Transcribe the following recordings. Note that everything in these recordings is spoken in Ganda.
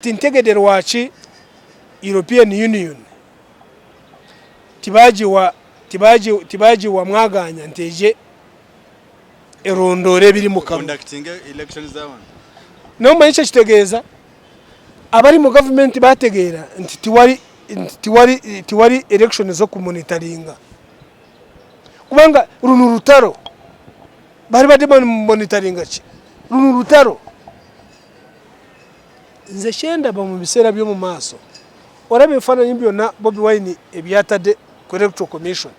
Ntegedde lwaki European Union tibagiwa tibagiwa mwaganya nti eje erondora ebiri mu kalulu. Naye omanyi kyekitegeeza, abali mu gavumenti bategeera nti tiwali election z'okumonitaringa, kubanga luno lutalo bali badde bamonitaringa ki? Luno lutalo. Nze kyendaba mu biseera by'omu maaso, olaba ebifaananyi byonna Bobi Wine ebyatadde ku Electoral Commission,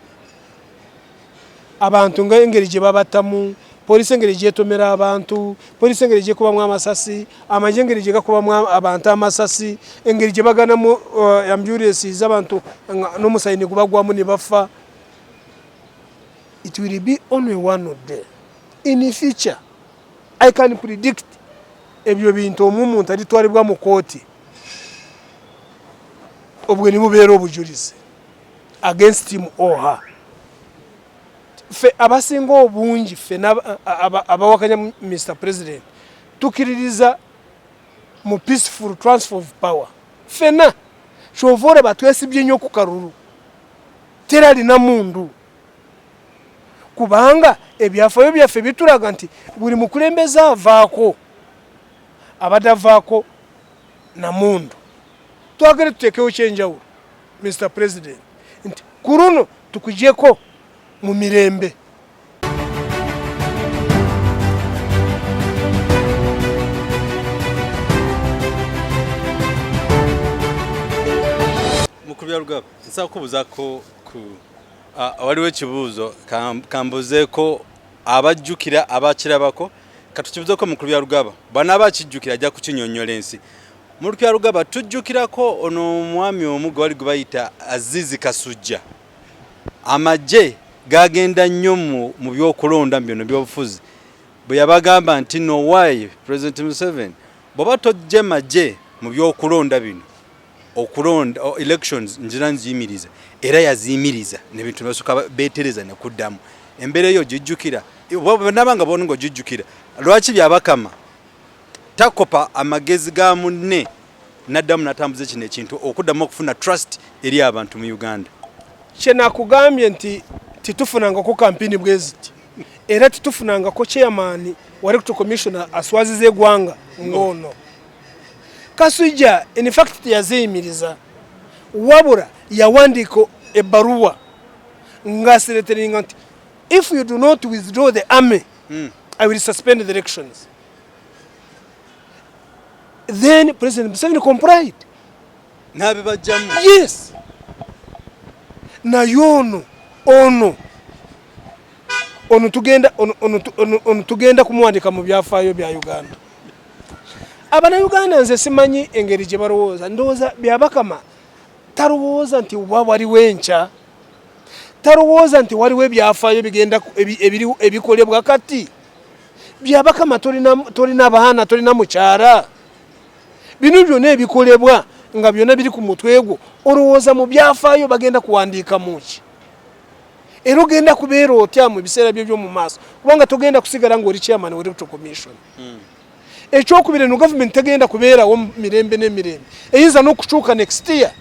abantu nga engeri gye babattamu, poliisi engeri gyetomera abantu, poliisi engeri gyekubamu amasasi, amagye engeri gye gakubamu abantu amasasi, engeri gye baganamu ambulensi z'abantu n'omusaayi ne gubagwamu ne bafa. It will be only one day in future. I can predict ebyo bintu omu omuntu alitwalibwa mu kooti, obwo nibubeera obujulizi against him or her. Ffe abasinga obungi, ffe abawakanya Mr President, tukiririza mu peaceful transfer of power. Ffenna kyova olaba twesibye nnyo ku kalulu, teralina mundu, kubanga ebyafaayo byaffe bitulaga nti buli mukulembeze avaako abadde avaako na mundu. Twagale tuteekewo kyenjawulo, Mr President, nti ku luno tukugyeko mu mirembe. Mukulu Byarugaba, nsaba kubuuzaako ku waliwo ekibuuzo kambuzeeko abajjukira abakirabako, katukibuzeeko Mukulu Byarugaba, bw'anaaba akijjukira ajja kukinyonnyola ensi. Mukulu Byarugaba, tujjukirako ono omwami omu gwe wali gwe bayita Azizi Kasujja, amagye gagenda nnyo mu byokulonda byono byobufuzi, bwe yabagamba nti no why President Museveni bw'oba tojje magye mu byokulonda bino, okulonda elections nzira nziyimiriza, era yaziyimiriza nebintu nebasooka beetereza nekuddamu. Embeera eyo ogijjukira? Naba nga bona ng'ogijjukira, lwaki Byabakama takopa amagezi ga munne n'addamu n'atambuza kino ekintu okuddamu okufuna trust eri abantu mu Uganda? Kyenakugambye nti titufunangako kampini bwe ziti, era titufunangako chairman wa Electoral Commission aswaziza eggwanga ng'ono Kasujja. In fact teyaziyimiriza, wabula yawandiika ebbaluwa ng'athreateninga nti if you do not withdraw the army, I will suspend the elections. Then President Museveni complied. N'abibajjamu. Yes, naye ono tugenda ono tugenda kumuwandika mu byafaayo bya Uganda. Abannayuganda nze simanyi engeri gye balowooza. Ndowooza Byabakama talowooza nti oba waliwo enkya, talowooza nti waliwo ebyafaayo bigenda ebikolebwa kati. Byabakama, tolina baana, tolina mukyala, bino byonna ebikolebwa nga byonna biri ku mutwe gwo, olowooza mu byafaayo bagenda kuwandiika muki? Era ogenda kubeera otya mu biseera byo by'omu maaso? Kubanga togenda kusigala ng'oli chairman wa Electoral Commission. Ekyokubiri, eno gavumenti tegenda kubeerawo mirembe n'emirembe, eyinza n'okukyuka next year.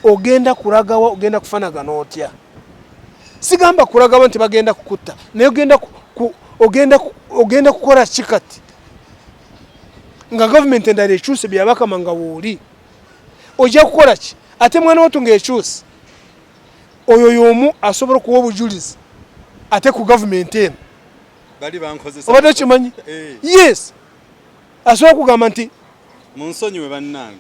Ogenda kulagawa? Ogenda kufanagana otya? Sigamba kulagawa nti bagenda kukutta, naye ogenda kukola ki kati nga gavumenti endala ekyuse? Byabakama, nga wooli ojja kukola ki? Ate mwana watu ng'ekyuse, oyo y'omu asobola okuwa obujulizi ate ku gavumenti eno. Bali bankozesa. Obadde okimanyi? Eh. Yes, asobola okugamba nti munsonyiwe bannange.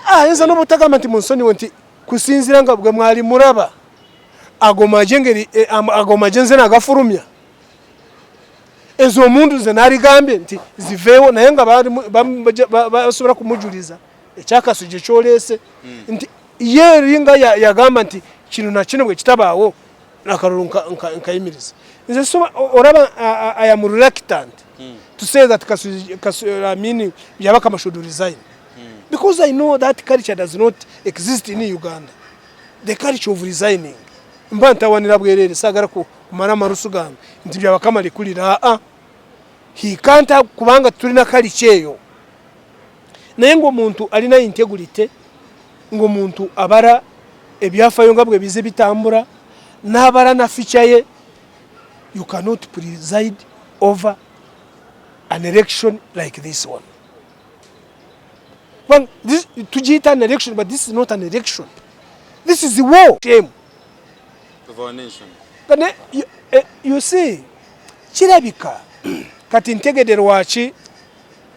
Ayinza n'obutagamba nti munsonyiwe, nti kusinziira nga bwe mwali mulaba ago magye, ngeri ago magye nze nagafulumya, ezo omuntu nze naligambye nti ziveewo, naye nga basobola kumujuliza ekyakasujja kyoleese nti ye eringa yagamba nti kino na kino bwe kitabaawo akalulu nkayimiriza. Nze olaba I am reluctant to say that I mean, Byabakama should resign, because I know that culture does not exist in Uganda, the culture of resigning. Mba ntawanira bwerere, saagala kumala amarusu gange nti Byabakama likulira. Aa, he can't, kubanga tulina culture eyo. Naye ng'omuntu alina integrity, ng'omuntu abara ebyafayo nga bwe bize bitambula, n'abara na future ye, you cannot preside over an election like this one. Well, this, tugiyita an election, but this is not an election. This is war. Shame. Of our nation. Kane, you see, kirabika kati ntegedde lwaki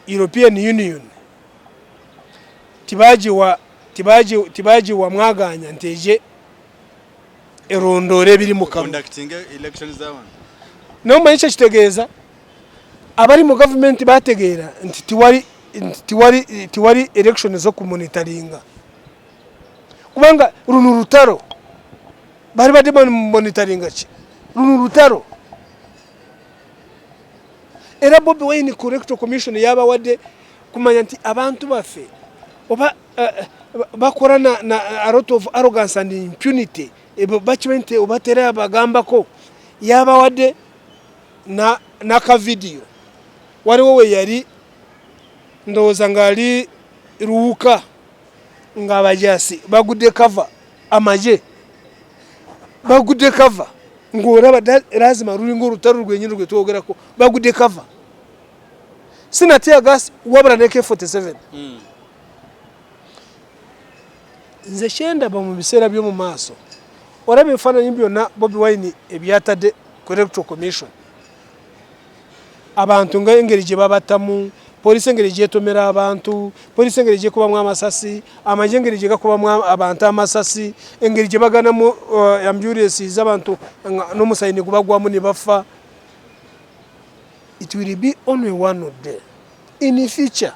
European Union tibagiwa mwaganya nti eje erondoore ebiri mu kalulu. Conducting elections that one. Naye omanyi kye kitegeeza, abali mu gavumenti bategeera nti tiwali election z'okumonitaringa, kubanga luno lutalo bali badde bamonitaringa ki? Luno lutalo. Era Bobi Wine ku Electoral Commission yabawadde kumanya nti abantu baffe oba bakola na a lot of arrogance and impunity, ebyo bakimanyi nti oba tera bagambako. Yabawadde n'akavidiyo, waliwo we yali ndowooza ng'ali Luuka ng'abajaasi bagudde cover, amagye bagudde cover, ng'olaba lazima lulinga olutalo lwenyini lwe twogerako, bagudde cover sina tear gas wabula ne AK47. Nze kyendaba mu biseera by'omu maaso, olaba ebifaananyi byonna Bobi Wine ebyatadde ku Electoral Commission, abantu nga engeri gye babattamu, poliisi engeri gyetomera abantu, poliisi engeri gyekubamu amasasi, amagye engeri gye gakubamu abantu amasasi, engeri gye baganamu ambulances z'abantu n'omusayi ne gubagwamu ne bafa. It will be only one day in future,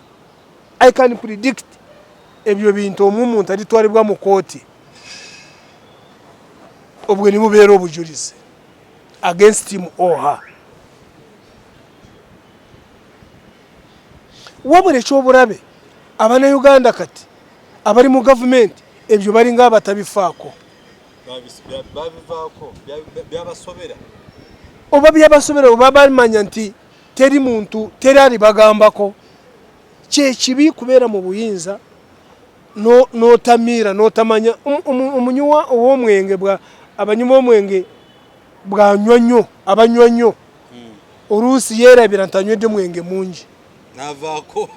I can predict, ebyo bintu omu omuntu alitwalibwa mu kooti, obwo ne bubeera obujulizi against him or her. Wabula ekyobulabe, abannayuganda kati abali mu gavumenti ebyo balinga abatabifaako. Babivaako, byabasobera. Oba byabasobera oba bamanya nti teri muntu, teri alibagambako. Kyekibi kubeera mu buyinza n'otamiira n'otamanya omunywa ow'omwenge bwa abanywa omwenge bwanywa nnyo, abanywa nnyo, oluusi yeerabira nti anywedde mwenge mungi. Navaako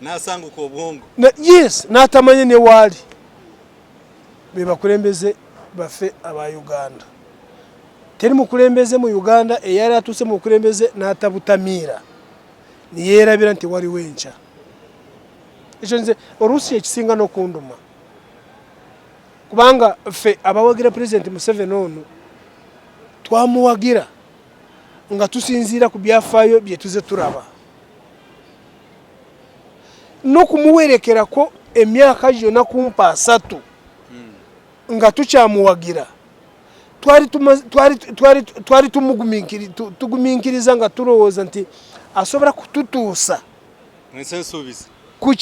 nasanguka obwongo. Yes, n'atamanye ne waali. Be bakulembeze baffe aba Uganda. Teri mukulembeze mu Uganda eyali atuuse mu bukulembeze n'atabutamiira niyeerabira nti waliwo enkya. Ekyo nze oluusi ekisinga n'okunduma, kubanga ffe abawagira Pulezidenti Museveni ono twamuwagira nga tusinziira ku byafaayo bye tuze turaba n'okumuwerekerako emyaka gyonna kumpa 30 nga tukyamuwagira. Twali tugumiikiriza nga tulowooza nti asobola kututuusa Mwensi ensuubizi ku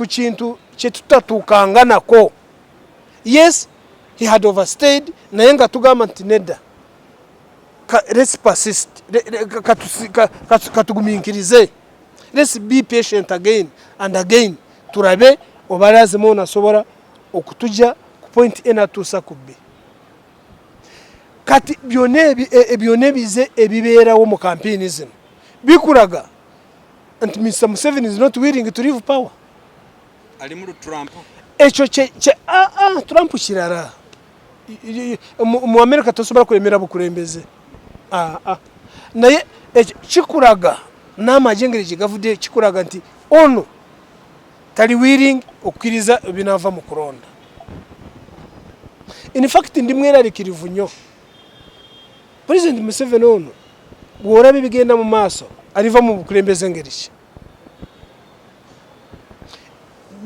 kintu kye tutatuukanga nako. Yes, he had overstayed, naye nga tugamba nti nedda, let's persist, katugumiikirize, let's be patient again and again, turabe oba lazima ono asobola okutujja ku point A natuusa ku B. Kati byonna ebize ebibeerawo mu kampeyini zino bikulaga nti Mr Museveni is not willing to leave power. Ali mu Trump. Ekyo kye Trump kirala. Mu America tosobola kulemera bukulembeze. Naye ekyo kikulaga n'amagye engeri gye gavudde, kikulaga nti ono tali willing okukkiriza ebinaava mu kulonda. In fact, ndi mweraliikirivu nnyo. President Museveni ono bw'olaba ebigenda mu maaso, aliva mu bukulembeze ngeri ki?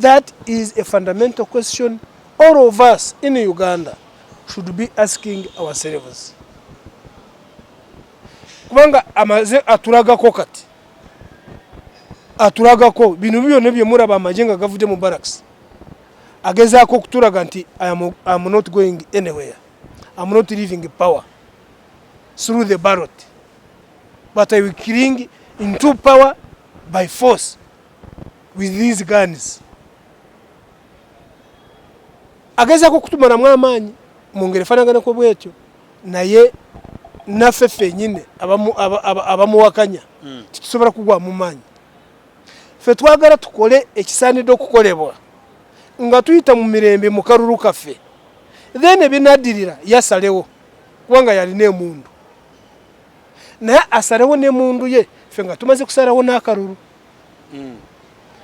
That is a fundamental question all of us in Uganda should be asking ourselves, kubanga amaze atulagako, kati atulagako bino byonna byemulaba, amagye nga gavudde mu barracks, agezaako okutulaga nti I am not going anywhere, I am not leaving power through the ballot, but I will cling into power by force. With these guns agezaako okutumalamu amaanyi mu ngeri efaanaganako bwetyo, naye naffe ffenyine abamuwakanya titusobola kugwa mu maanyi. Ffe twagala tukole ekisaanidde okukolebwa nga tuyita mu mirembe mu kalulu kaffe, then ebinaddirira yasalewo, kubanga yalina emundu, naye asalewo n'emundu ye, ffe nga tumaze kusalawo n'akalulu.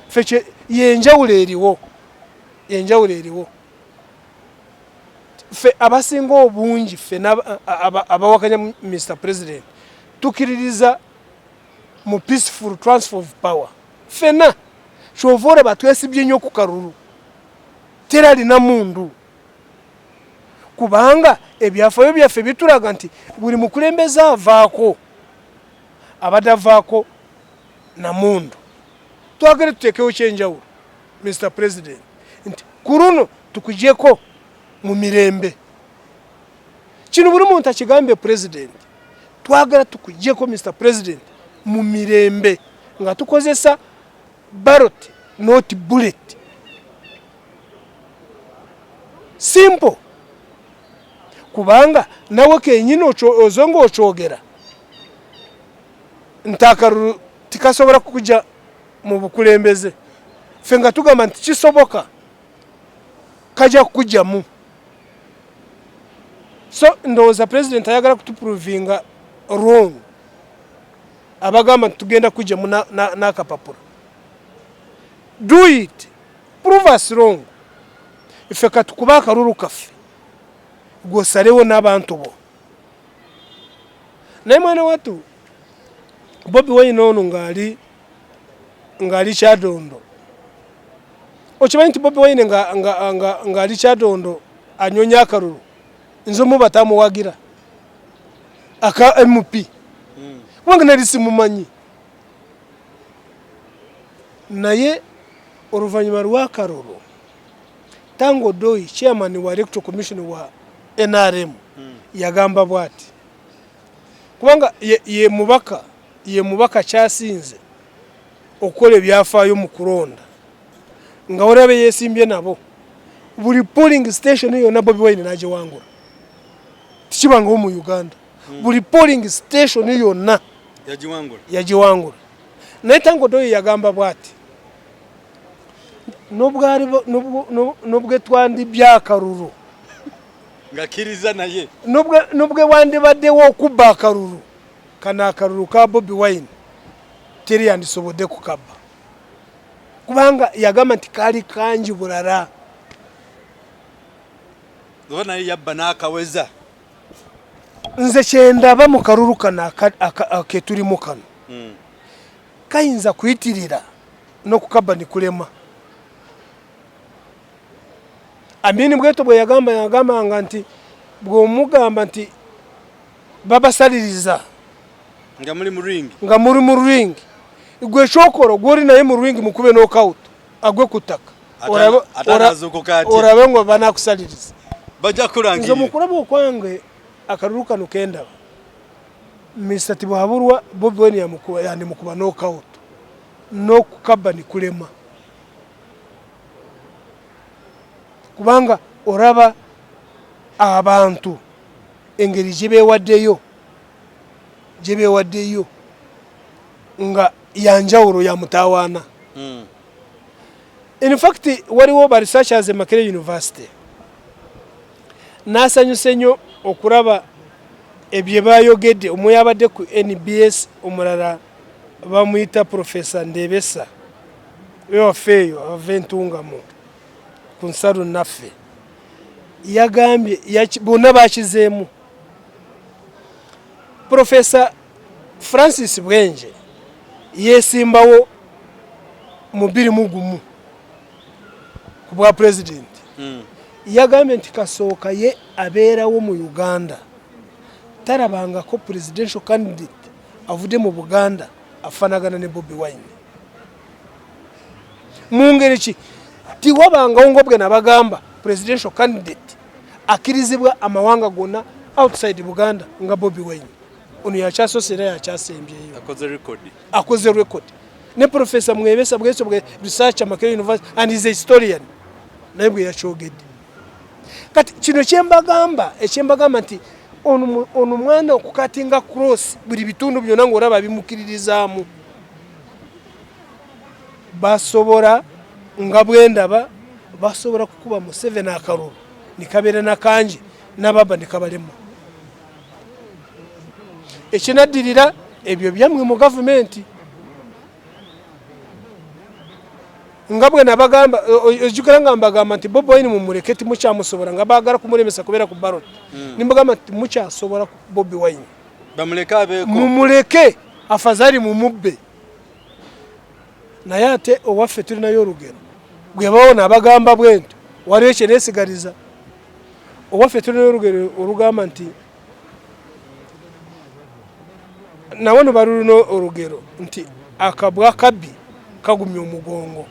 Ffe yenjawulo eriwo, yenjawulo eriwo. Ffe abasinga obungi, ffe abawakanya Mr President, tukiririza mu peaceful transfer of power ffena. Kyova olaba twesibye nnyo ku kalulu, teralina mundu, kubanga ebyafaayo byaffe bitulaga nti buli mukulembeze avaako abadde avaako na mundu. Twagala tuteekewo kyenjawulo, Mr President, nti ku luno tukugyeko mu mirembe. Kino buli muntu akigambye President, twagala tukugyeko, Mr President, mu mirembe nga tukozesa ballot, not bullet. Simple, kubanga nawe kenyini ozonga okyogera nti akalulu tikasobola kukujja mu bukulembeze. Ffe nga tugamba nti kisoboka, kajja kukujjamu. So ndowooza President ayagala kutuprovinga wrong abagamba nti tugenda kujjamu n'akapapula. Do it, prove us wrong. Ffe katukuba akalulu kaffe, gwosalewo n'abantu bo. Naye mwana wattu, Bobi Wine ono ng'ali Kyadondo, okimanyi nti Bobi Wine ng'ali Kyadondo anyonya akalulu, nze omu batamuwagira aka MP, kubanga nali simumanyi. Naye oluvannyuma lw'akalulu, Tanga Odoi, chairman wa Electoral Commission wa NRM, yagamba bwati, kubanga ye mubaka kyasinze okukola ebyafaayo mu kulonda, nga waliwo yesimbye nabo, buli polling station yonna Bobi Wine n'agiwangula. Tikibangawo mu Uganda. Buli polling station yonna yagiwangula. Yagiwangula. Naye Tanga Odoi yagamba bwati, nobwe twandibya akalulu, ng'akkiriza naye, nubwe wandibaddewo okubba akalulu kano, akalulu ka Bobi Wine teri yandisobodde kukabba, kubanga yagamba nti kaali kangi bulala. Oba naye yabba n'akaweza. Nze kyendaba mu kalulu kano ketulimu kano, kayinza kuyitirira n'okukabba nikulema. Amini bweto bwe yagamba, yagambanga nti bw'omugamba nti babasaliriza nga muli mu ring, nga muli mu ring, gwe kyokola gwoli naye mu ring, mukube knockout agwe ku ttaka. Ate anaazuukuka atya? Orabe ngo banakusaliriza. Bajja Nze kukulangirira. Mukulaba okwange, akalulu kano kendaba, Mr Tibuhaburwa, Bobi Wine yandimukuba knockout n'okukabba nikulema, kubanga oraba abantu engeri gye beewaddeyo nga yanjawulo ya mutawaana. In fact, waliwo ba researchers e Makerere University, nasanyuse nnyo okulaba ebye bayogedde. Omwe yabadde ku NBS, omulala bamuyita Professor Ndebesa wewaffe eyo ava Entungamo ku nsalo naffe. Yagambye bonna bakizeemu. Professor Francis Bwenje yesimbawo mu 2001 ku bwa president. Yagambye nti kasooka ye abeerawo mu Uganda talabangako presidential candidate avudde mu Buganda afaanagana ne Bobi Wine. Mu ngeri ki? Tiwabangawo, ngo bwe nabagamba, presidential candidate akkirizibwa amawanga gonna outside Buganda nga Bobi Wine. Ono yakyasose era yakyasembyeyo. Akoze record. Akoze record. Ne Professor Mwebesa Bweso bwe researcher Makerere University and is a historian, naye bwe yakyogedde. Kati kino kyembagamba, ekyembagamba nti ono mwana okukatinga cross buli bitundu byonna ng'olaba bimukiririzaamu, basobola nga bwendaba basobola kukuba Museveni akalulu nikabeera nakangi nababa nikabalema. Ekinaddirira ebyo byammwe mu gavumenti nga bwe nabagamba, ojjukira nga mbagamba nti Bobi Wine mumuleke, timukyamusobola, nga baagala kumulemesa kubeera ku ballot. Nimbagamba nti timukyasobola Bobi Wine, bamuleke abeeko, mumuleke afazali mumubbe. Naye ate owaffe tulinayo olugero gwe bawona abagamba bwento, waliwo ekyeneesigaliza. Owaffe tulinayo olugero olugamba nti nawano balulina olugero nti akabwa kabbi kagumya omugongo.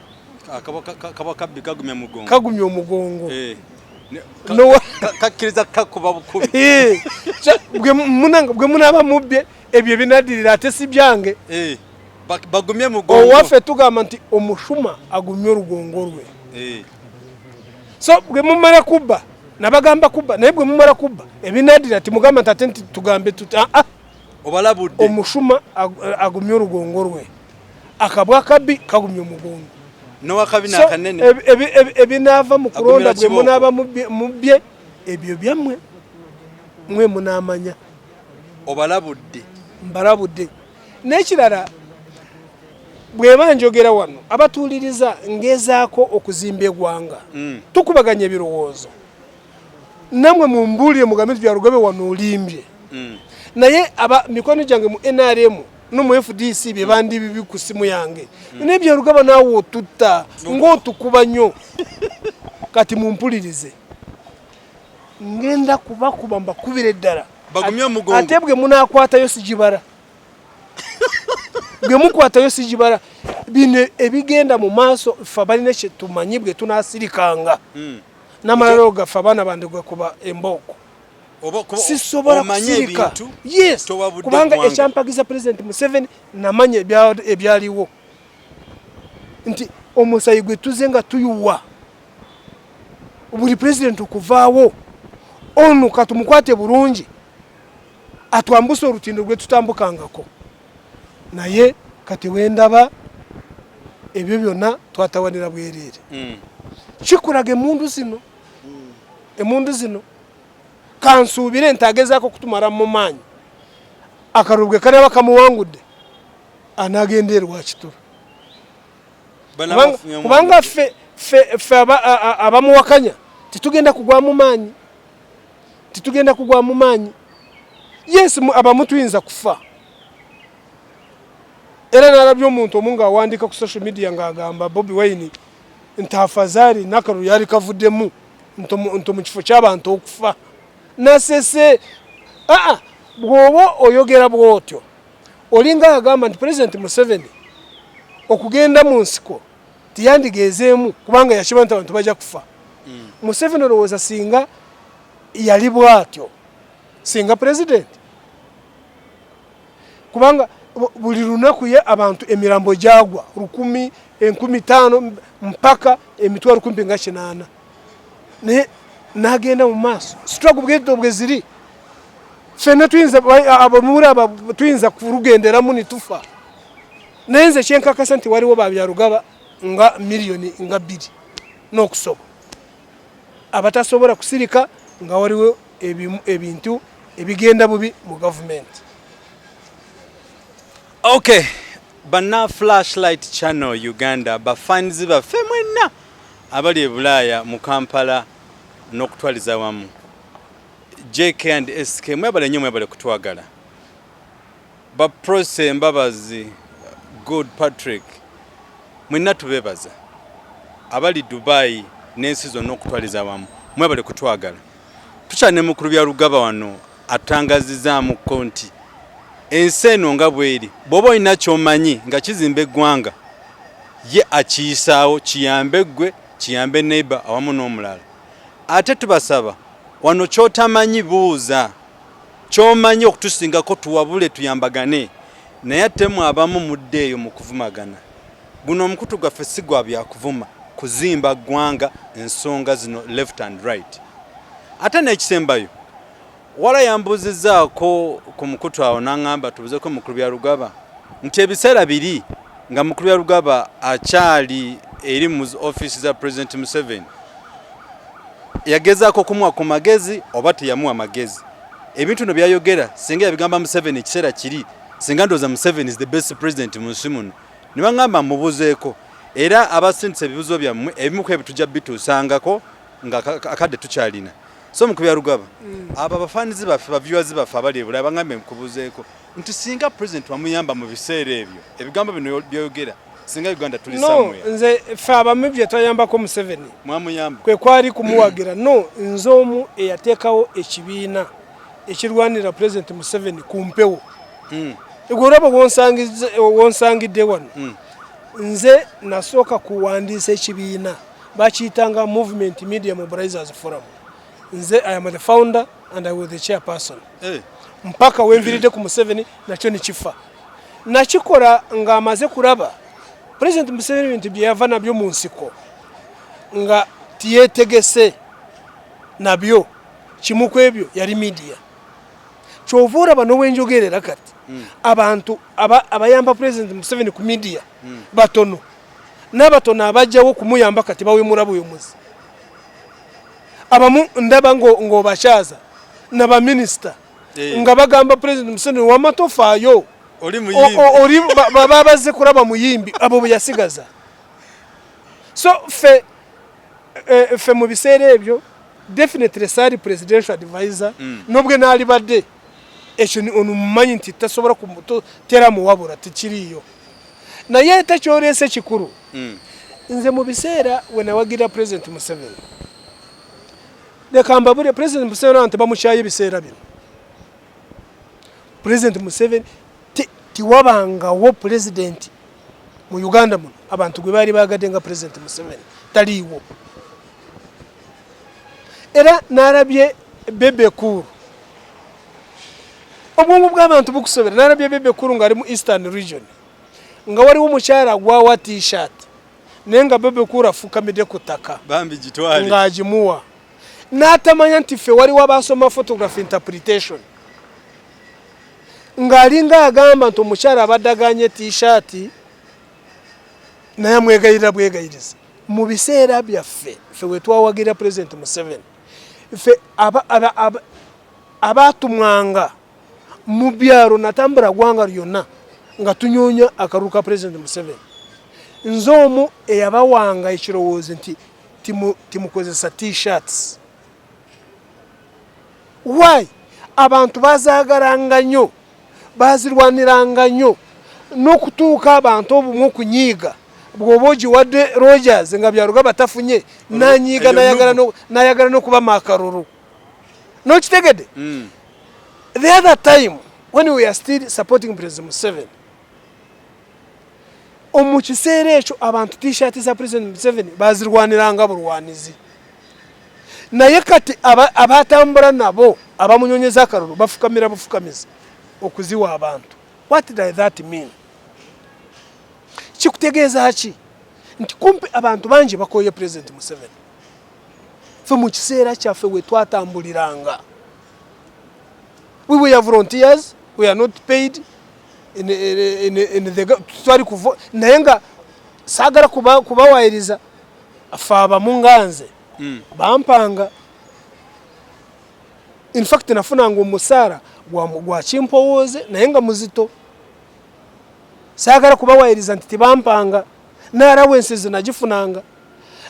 Akabwa kabbi kagumya mugongo. Kagumya omugongo. Kakkiriza kakuba bukubi. Bwe munaaba mubbye ebyo binaddirira ate si byange. Bagumye mugongo. Owaffe tugamba nti omushuma agumye olugongo lwe. So bwe mumala kubba, nabagamba kubba, naye bwe mumala kubba ebinaddira timugamba nti ate nti tugambe tuti aa. Obalabudde. Omushuma agumye olugongo lwe, akabwa kabbi kagumye omugongo. N'owakabi n'akanene. Ebinaava mu kulonda bwe munaaba mubbye ebyo byammwe, mwe munaamanya. Obalabudde. Mbalabudde. N'ekirala bweba njogera wano abatuuliriza ngezaako okuzimba eggwanga, tukubaganya ebirowoozo namwe mumbuulire mugambe nti Byarugabe wano olimbye. Naye aba mikono gyange mu NRM no mu FDC bye bandi bibi ku simu yange, naye Byarugaba naawe otutta ng'otukuba nnyo. Kati mumpulirize, ngenda kubakuba mbakubire ddala. Bagumye omugongo. Ate bwe munaakwatayo sigibala, bwe mukwatayo sigibala. Bino ebigenda mu maaso ffe abalina kye tumanyi bwe tunaasirikanga n'amalalo gaffe abaana bandigakuba embooko. Sisobola kusirika. Yes, kubanga ekyampagiza President Museveni namanya ebyaliwo nti omusayi gwe tuze nga tuyuwa buli president okuvaawo, ono katumukwate bulungi atwambuse olutindo lwe tutambukangako. Naye kati wendaba ebyo byonna twatawanira bwereere. Kikulaga emundu zino, emundu zino kansuubire nti agezaako okutumala mu maanyi. Akalulu bwe kanaba kamuwangudde anagenda erwakitura, kubanga ffe abamuwakanya tetugenda kugwa mu maanyi, tetugenda kugwa mu maanyi. Yes, abamu tuyinza kufa. Era nalabye omuntu omu ng'awandiika ku social media ng'agamba Bobi Wine nti afazali n'akalulu yali kavuddemu nti mu kifo ky'abantu okufa nasese. Aa, bw'oba oyogera bw'otyo olinga agamba nti President Museveni okugenda mu nsiko tiyandigezeemu kubanga yakiba nti abantu bajja kufa. Museveni olowooza singa yali bw'atyo singa president, kubanga buli lunaku ye abantu emirambo gyagwa 1000, 5000 mpaka emitwalo kumpi nga 800, naye n'agenda mu maaso. Struggle bwetyo bwe ziri, ffenna tuyinza abamulaba tuyinza kulugenderamu nitufa, naye nze kyenkakasa nti waliwo babyarugaba nga miliyoni nga 2 n'okusoba abatasobola kusirika nga waliwo ebintu ebigenda bubi mu gavumenti. Okay, banna Flashlight Channel Uganda, bafanizi baffe mwenna abali e Bulaaya, mu Kampala n'okutwaliza wamu, JK and SK, mwebale nnyo, mwebale kutwagala. Baprose Mbabazi, Good Patrick, mwenna tubebaza. Abali Dubai n'ensi zonna okutwaliza wamu, mwebale kutwagala. Tukyali ne mukulu Byarugaba wano atangazizaamuko nti ensi eno nga bweri, bw'oba olina ky'omanyi nga kizimba eggwanga, ye akiyisaawo kiyambe ggwe, kiyambe neighbor awamu n'omulala. Ate tubasaba wano ky'otamanyi buuza, ky'omanyi okutusingako tuwabule, tuyambagane. Naye ate mwe abamu mudde eyo mu kuvumagana. Guno omukutu gwaffe si gwa byakuvuma, kuzimba ggwanga, ensonga zino left and right. Ate n'ekisembayo, wala yambuuzizzaako ku mukutu awo n'aŋŋamba tubuzeeko Mukulu Byarugaba nti ebiseera biri nga Mukulu Byarugaba akyali eri mu ofiisi za President Museveni, yagezaako okumuwa ku magezi oba teyamuwa magezi? Ebintu no byayogera singa yabigamba Museveni ekiseera kiri, singa ndowooza Museveni is the best president mu nsi muno. Ne baŋŋamba mubuzeeko, era abasindisa ebibuuzo byammwe ebimu ku ebyo tujja bituusangako nga akadde tukyalina. So Mukulu Byarugaba, abo abafaanizi baffe, ba viewers baffe abali e Bulaaya baŋŋambye nkubuzeeko nti singa president wamuyamba mu biseera ebyo, ebigambo bino by'oyogera, singa Uganda tuli No, somewhere. Nze ffe abamu bye twayambako Museveni Mwamuyamba. Kwe kwali kumuwagira. No, nze omu eyateekawo ekibiina ekirwanirira President Museveni ku mpewo. Gwe olaba wonsangidde wano. Nze nasooka kuwandiisa ekibiina, bakiyitanga Movement Media Mobilizers Forum. Nze I am the founder and I was the chairperson. Mpaka wenviridde ku Museveni nakyo nekifa. Nakikola ng'amaze kulaba President Museveni ebintu bye yava nabyo mu nsiko nga tiyeetegese nabyo. Kimu ku ebyo yali media. Kyova olaba n'owenjogerera kati abantu abayamba President Museveni ku media batono, n'abatono abajjawo okumuyamba kati bawemula buwemuzi. Abamu ndaba ng'obakyaza nabaminisita nga bagamba President Museveni wama tofaayo, Oli muyimbi. Oli babazze kulaba muyimbi, abo bwe yasigaza. So ffe mu biseera ebyo definitely saali presidential advisor. Nobwe naalibadde ekyo ono mumanyi nti tasobola tera muwabula, tekiriiyo. Naye ate kyoleese kikulu. Nze mu biseera we nawagira President Museveni, leka mbabule, President Museveni abantu bamukyaye ebiseera bino. President Museveni tiwabangawo president mu Uganda muno abantu gwe baali bagadde nga President Museveni, taliiwo. Era nalabye Bebe Cool, obwongo bw'abantu bukusobera. Nalabye Bebe Cool ng'ali mu Eastern Region nga waliwo omukyala gwawa T-shirt, naye nga Bebe Cool afukamidde ku ttaka Bambi gitwale. ng'agimuwa, n'atamanya nti ffe waliwo abasoma photography interpretation, ng'alinga agamba nti omukyala abadde aganye T-shirt naye amwegayirira bwegayiriza. Mu biseera byaffe ffe we twawagira President Museveni, ffe abaatumwanga mu byalo, natambula gwanga lyonna nga tunyonya akalulu ka President Museveni. Nze omu eyabawanga ekirowoozo nti timukozesa T-shirts. Why? Abantu bazaagalanga nnyo, bazirwaniranga nnyo, n'okutuuka abantu obumwe okunyiiga bw'oba ogiwadde Rogers nga Byarugaba tafunye, nanyiiga Eyo nugu. n'ayagala n'okubama akalulu. Nokitegedde? The other time when we are still supporting President Museveni, omu kiseera ekyo abantu T-shirt za President Museveni bazirwaniranga bulwanizi, naye kati abatambula nabo abamunyonyeza akalulu bafukamira bufukamizi okuziwa abantu. What does that mean? Kikutegeeza ki? Nti kumpi abantu bangi bakoye President Museveni. Ffe mu kiseera kyaffe we twatambuliranga, we were volunteers, we are not paid in the twali kuvo, naye nga saagala kubawayiriza. Ffe abamu nga nze bampanga. In fact nafunanga omusaala gwa kimpowooze, naye nga muzito. Saagala kubawayiriza nti tibampanga, n'allowances nagifunanga,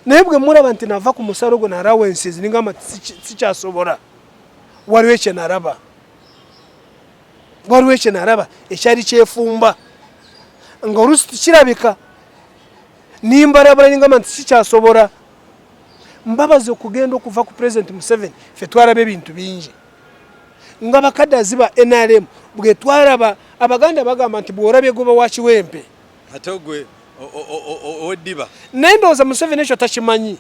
naye bwe mulaba nti nava ku musaala ogwo n'allowances, ningamba nti sikyasobola. Waliwo ekye nalaba, waliwo ekye nalaba ekyali kyefumba nga oluusi tikirabika, nimbalabula, ningamba nti sikyasobola. Mbabazi okugenda okuva ku President Museveni, ffe twalaba ebintu bingi nga bakadazi ba NRM. Bwe twalaba, Abaganda bagamba nti bw'olabye goba wa kiwempe, ate gwe oweddiba. Naye ndowooza Museveni ekyo takimanyi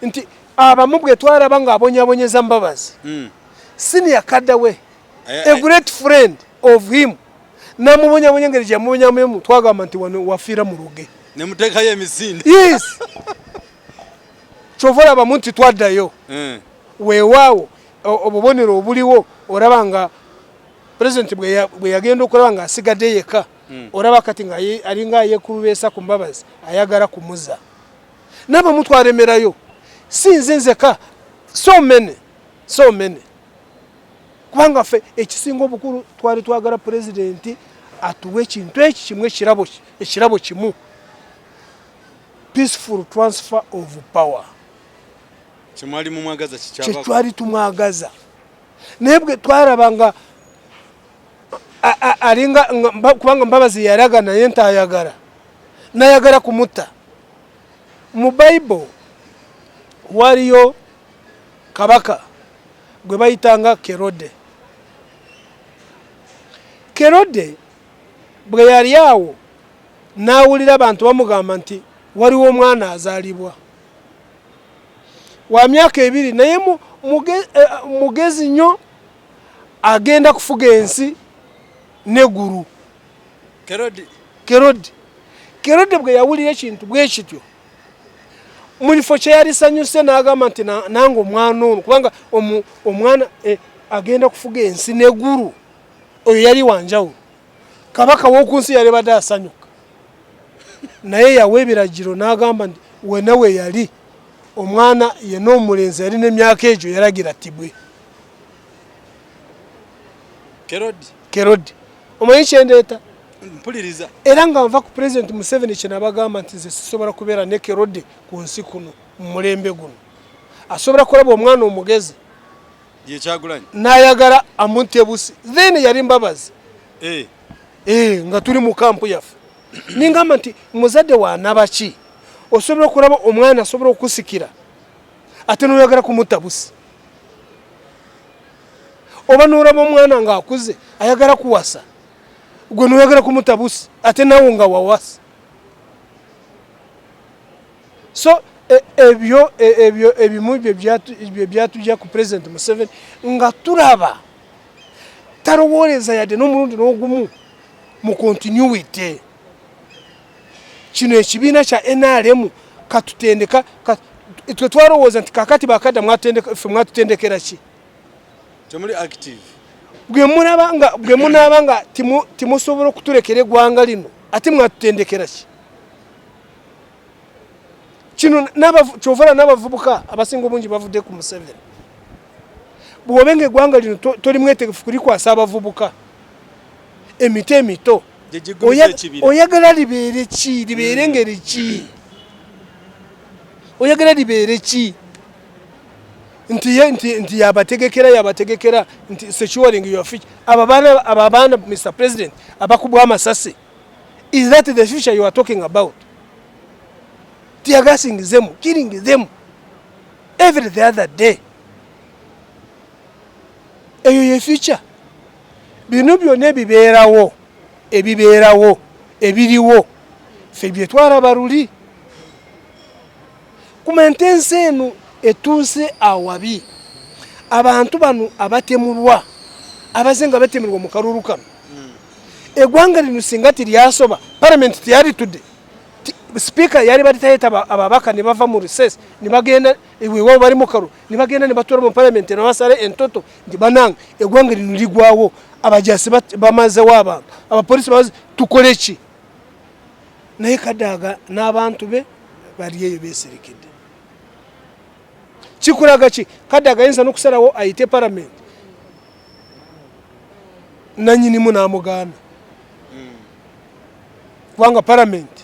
nti abamu bwe twaraba ng'abonyabonyeza Mbabazi, senior cadre we, a great friend of him, namubonyabonya engeri gyeyamubonyamu, twagamba nti wano wafiira mu luge. Nemuteekayo emisinde. Yes, kyova olabamu nti twaddayo. Weewaawo obubonero obuliwo, olaba nga pulezidenti bwe yagenda okulaba nga asigadde yekka, olaba kati nga alinga ayekulubeesa ku Mbabazi, ayagala kumuza n'abamu twalemerayo. Si nze nzeka, so many, so many, kubanga ffe ekisinga obukulu twali twagala pulezidenti atuwe ekintu eki kimu, ekirabo kimu, peaceful transfer of power. Kyemwali mumwagaza kikyabako. Kyetwali tumwagaza, naye bwe twaraba nga alinga kubanga Mbabazi yalaga naye ntayagala, nayagala kumutta. Mu Bible waliyo kabaka gwe bayitanga Kerode. Kerode bwe yali awo n'awulira abantu bamugamba nti waliwo omwana azaalibwa wa myaka 2, naye mugezi nnyo, agenda kufuga ensi neggulu. Kerodi. Kerode. Kerode bwe yawulira ekintu bwe kityo, mu kifo kye yalisanyuse n'agamba nti nange omwana ono, kubanga omwana agenda kufuga ensi neggulu, oyo yali wanjawulo, kabaka w'oku nsi yali badde asanyuka. Naye yawa ebiragiro n'agamba nti wena we yali omwana yenna omulenzi yali n'emyaka egyo, yalagira attibwe. Kerodi. Kerodi. Omanyi kyendeeta? Mpuliriza. Era nga nva ku Pulezidenti Museveni, kyenabagamba nti nze sisobola kubeera ne Kerode ku nsi kuno mu mulembe guno. Asobola kulaba omwana omugezi Ye Kyagulanyi. n'ayagala amutte busi. Then yali Mbabazi. Eh. Nga tuli mu kampu yaffe, ningamba nti muzadde wanabaki osobola okulaba omwana asobola okusikira ate noyagala kumutta busi, oba nolaba omwana ng'akuze ayagala kuwasa, gwe noyagala kumutta busi, ate nawe nga wawasa. So ebyo ebimu bye byatujja ku President Museveni, nga tulaba talowooleza yadde n'omulundi n'ogumu mu continuity. Kino ekibiina kya NRM katutendeka twe twalowooza nti kakati bakadda mwatutendeka, ffe mwatutendekera ki? Temuli active. Bwe mulaba nga bwe munaaba nga timusobola okutulekera eggwanga lino, ate mwatutendekera ki? Kino kyovala n'abavubuka abasinga obungi bavudde ku Museveni. Bw'obe nga eggwanga lino toli mwetegefu kulikwasa abavubuka emito emito, Gye gigumiza ekibira. Oyagala libeere ki? Libeere ngeri ki? Oyagala libeere ki? Nti ye nti yabategekera nti securing your future. Aba baana, Mr President, abakubwa amasasi, is that the future you are talking about? Teargassing them, killing them every the other day, eyo ye future? Bino byonna ebibeerawo ebiriwo, ffe bye twaraba luli. Kumanya ensi eno etuuse awabi, abantu bano abatemulwa, abaze nga batemulwa mu kalulu kano, eggwanga lino singa tiryasoba, palamenti teyalitudde, sipiika yali bali tayeta ababaka ne bava mu recess ne bagenda weewaawo bali mu kalulu, ne bagenda ne batuula mu palamenti ne basala entoto nti banange, eggwanga lino ligwawo, abajasi bamazewo abantu, abapoliisi bamaze, tukole ki? Naye Kadaaga n'abantu be bali eyo beesirikiddde. Kikulaga ki? Kadaaga ayinza n'okusalawo ayite palamenti, nanyinimu n'amugaana, kubanga palamenti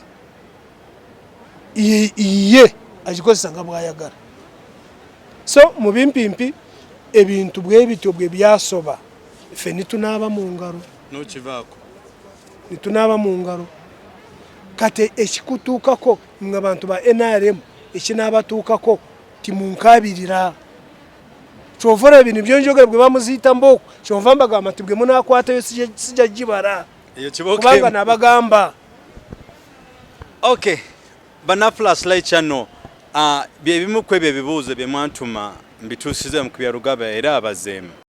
ye agikozesa nga bw'ayagala. So mu bimpimpi, ebintu bwe bityo bwe byasoba, ffe nitunaaba mu ngalo. N'okivaako. Nitunaaba mu ngalo. Kati ekikutuukako nga bantu ba NRM, ekinaabatuukako timunkabirira. Kyova olaba bino byonjogera bwe bamuziyita mbooko, kyova mbagamba nti bwe munakwatayo sijja gibara. Eyo kibooko. Kubanga nabagamba. Okay, bana Flashlight Channel, bye bimu ku ebyo ebibuuzo bye mwantuma mbituusize mu Byarugaba era abazeemu.